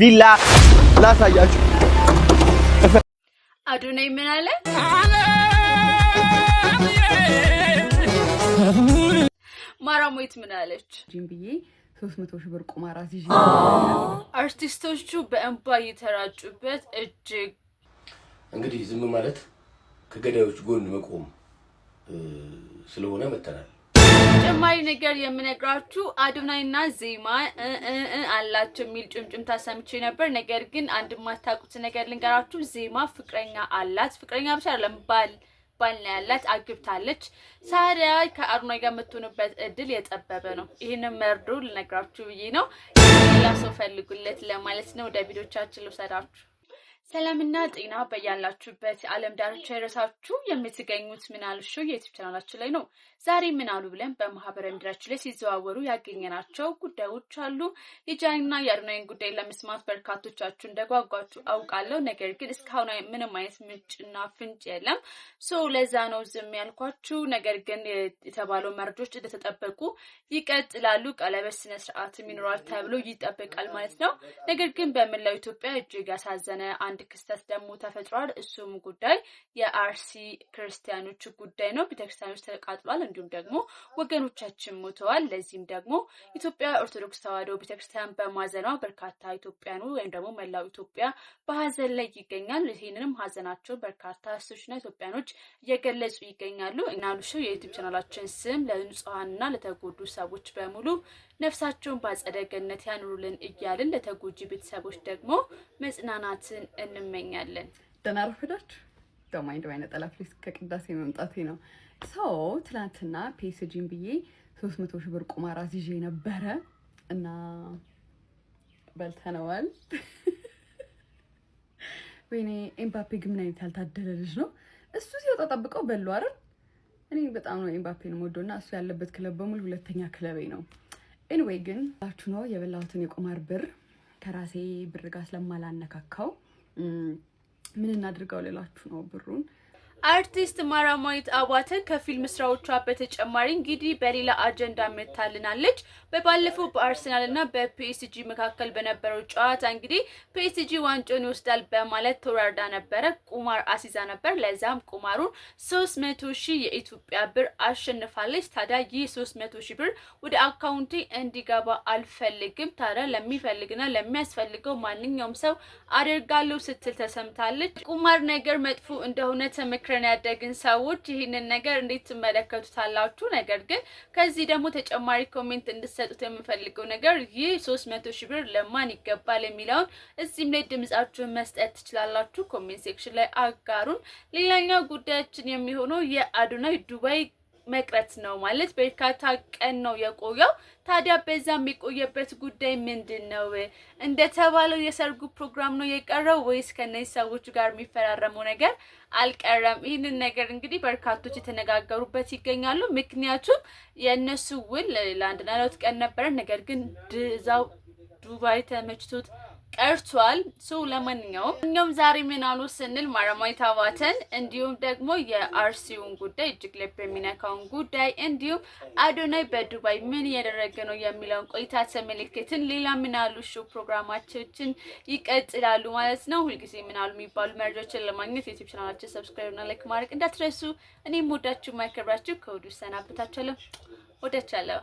ቪላ ላሳያችሁ። አዶናይ ምን አለ? ማራማዊት ምን አለች? ጂም ብዬ 300,000 ብር ቁማር አስይዤ። አርቲስቶቹ በእንባ እየተራጩበት እጅግ እንግዲህ ዝም ማለት ከገዳዮች ጎን መቆም ስለሆነ መተናል። ተጨማሪ ነገር የምነግራችሁ አዶናይና ዜማ አላቸው የሚል ጭምጭምታ ሰምቼ ነበር። ነገር ግን አንድ የማታውቁት ነገር ልንገራችሁ። ዜማ ፍቅረኛ አላት። ፍቅረኛ ብቻ አይደለም፣ ባል ነው ያላት፣ አግብታለች። ታዲያ ከአዶናይ ጋር የምትሆንበት እድል የጠበበ ነው። ይህንን መርዶ ልነግራችሁ ብዬ ነው። ሌላ ሰው ፈልጉለት ለማለት ነው። ወደ ቪዲዮቻችን ልውሰዳችሁ። ሰላምና ጤና በያላችሁበት የዓለም ዳርቻ የረሳችሁ የምትገኙት ምናሉ ሾው የዩቲዩብ ቻናላችን ላይ ነው። ዛሬ ምናሉ ብለን በማህበራዊ ሚዲያችን ላይ ሲዘዋወሩ ያገኘናቸው ጉዳዮች አሉ። የጃኒና የአዶናይን ጉዳይ ለመስማት በርካቶቻችሁ እንደጓጓችሁ አውቃለሁ። ነገር ግን እስካሁን ምንም አይነት ምንጭና ፍንጭ የለም። So ለዛ ነው ዝም ያልኳችሁ። ነገር ግን የተባለው መረጃዎች እንደተጠበቁ ይቀጥላሉ። ቀለበት ስነ ስርዓትም ይኖራል ተብሎ ይጠበቃል ማለት ነው። ነገር ግን በመላው ኢትዮጵያ እጅግ ያሳዘነ አንድ ክስተት ደግሞ ተፈጥሯል። እሱም ጉዳይ የአርሲ ክርስቲያኖች ጉዳይ ነው። ቤተክርስቲያኖች ተቃጥሏል፣ እንዲሁም ደግሞ ወገኖቻችን ሞተዋል። ለዚህም ደግሞ ኢትዮጵያ ኦርቶዶክስ ተዋሕዶ ቤተክርስቲያን በማዘኗ በርካታ ኢትዮጵያኑ ወይም ደግሞ መላው ኢትዮጵያ በሀዘን ላይ ይገኛል። ይህንንም ሀዘናቸው በርካታ እህቶችና ኢትዮጵያኖች እየገለጹ ይገኛሉ። ምናሉ ሾው የዩቲዩብ ቻናላችን ስም ለንጹሐንና ለተጎዱ ሰዎች በሙሉ ነፍሳቸውን በአጸደ ገነት ያኑሩልን እያልን ለተጎጂ ቤተሰቦች ደግሞ መጽናናትን እንመኛለን። ደህና አረፈዳችሁ። Don't mind my ነጠላ please፣ ከቅዳሴ መምጣቴ ነው። So ትናንትና ፒኤስጂን ብዬ 300,000 ብር ቁማር አስይዤ ነበረ እና በልተነዋል። ወይኔ ኤምባፔ ግን ምን አይነት ያልታደለ ልጅ ነው። እሱ ሲወጣ ጠብቀው በሉ አይደል? እኔ በጣም ነው ኤምባፔን የምወደው እና እሱ ያለበት ክለብ በሙሉ ሁለተኛ ክለቤ ነው። Anyway ግን ላችሁ ነው የበላሁትን የቁማር ብር ከራሴ ብር ጋር ስለማላነካካው ምን እናድርገው ልላችሁ ነው ብሩን። አርቲስት ማራማዊት አባተ ከፊልም ስራዎቿ በተጨማሪ እንግዲህ በሌላ አጀንዳ መታልናለች። በባለፈው በአርሰናል እና በፒኤስጂ መካከል በነበረው ጨዋታ እንግዲህ ፒኤስጂ ዋንጫውን ይወስዳል በማለት ተወራርዳ ነበረ፣ ቁማር አሲዛ ነበር። ለዛም ቁማሩን 300,000 የኢትዮጵያ ብር አሸንፋለች። ታዲያ ይህ 300,000 ብር ወደ አካውንቴ እንዲገባ አልፈልግም፣ ታዲያ ለሚፈልግና ለሚያስፈልገው ማንኛውም ሰው አደርጋለሁ ስትል ተሰምታለች። ቁማር ነገር መጥፎ እንደሆነ ተመክረን ያደግን ሰዎች ይህንን ነገር እንዴት ትመለከቱታላችሁ? ነገር ግን ከዚህ ደግሞ ተጨማሪ comment እንድትሰጡት የምፈልገው ነገር ይህ 300,000 ብር ለማን ይገባል የሚለውን እዚህም ላይ ድምጻችሁን መስጠት ትችላላችሁ። Comment section ላይ አጋሩን። ሌላኛው ጉዳያችን የሚሆነው የአዶናይ ዱባይ መቅረት ነው። ማለት በርካታ ቀን ነው የቆየው። ታዲያ በዛ የሚቆየበት ጉዳይ ምንድን ነው? እንደተባለው የሰርጉ ፕሮግራም ነው የቀረው ወይስ ከነዚህ ሰዎች ጋር የሚፈራረመው ነገር አልቀረም? ይህንን ነገር እንግዲህ በርካቶች የተነጋገሩበት ይገኛሉ። ምክንያቱም የእነሱ ውል ለአንድና ለሁለት ቀን ነበረ። ነገር ግን እዛው ዱባይ ተመችቶት ቀርቷል። So ለማንኛውም እኛም ዛሬ ምን አሉ ስንል ማራማዊት አባተን እንዲሁም ደግሞ የአርሲውን ጉዳይ እጅግ ልብ የሚነካውን ጉዳይ እንዲሁም አዶናይ በዱባይ ምን እያደረገ ነው የሚለውን ቆይታ ተመለከትን። ሌላ ምን አሉ show ፕሮግራማችን ይቀጥላሉ ማለት ነው። ሁልጊዜ ምን አሉ የሚባሉ መረጃዎችን ለማግኘት ዩቲዩብ ቻናላችን subscribe እና like ማድረግ እንዳትረሱ። እኔም ወዳችሁ ማይከብራችሁ ከወዲሁ ሰናበታችኋለሁ። ወዳችኋለሁ።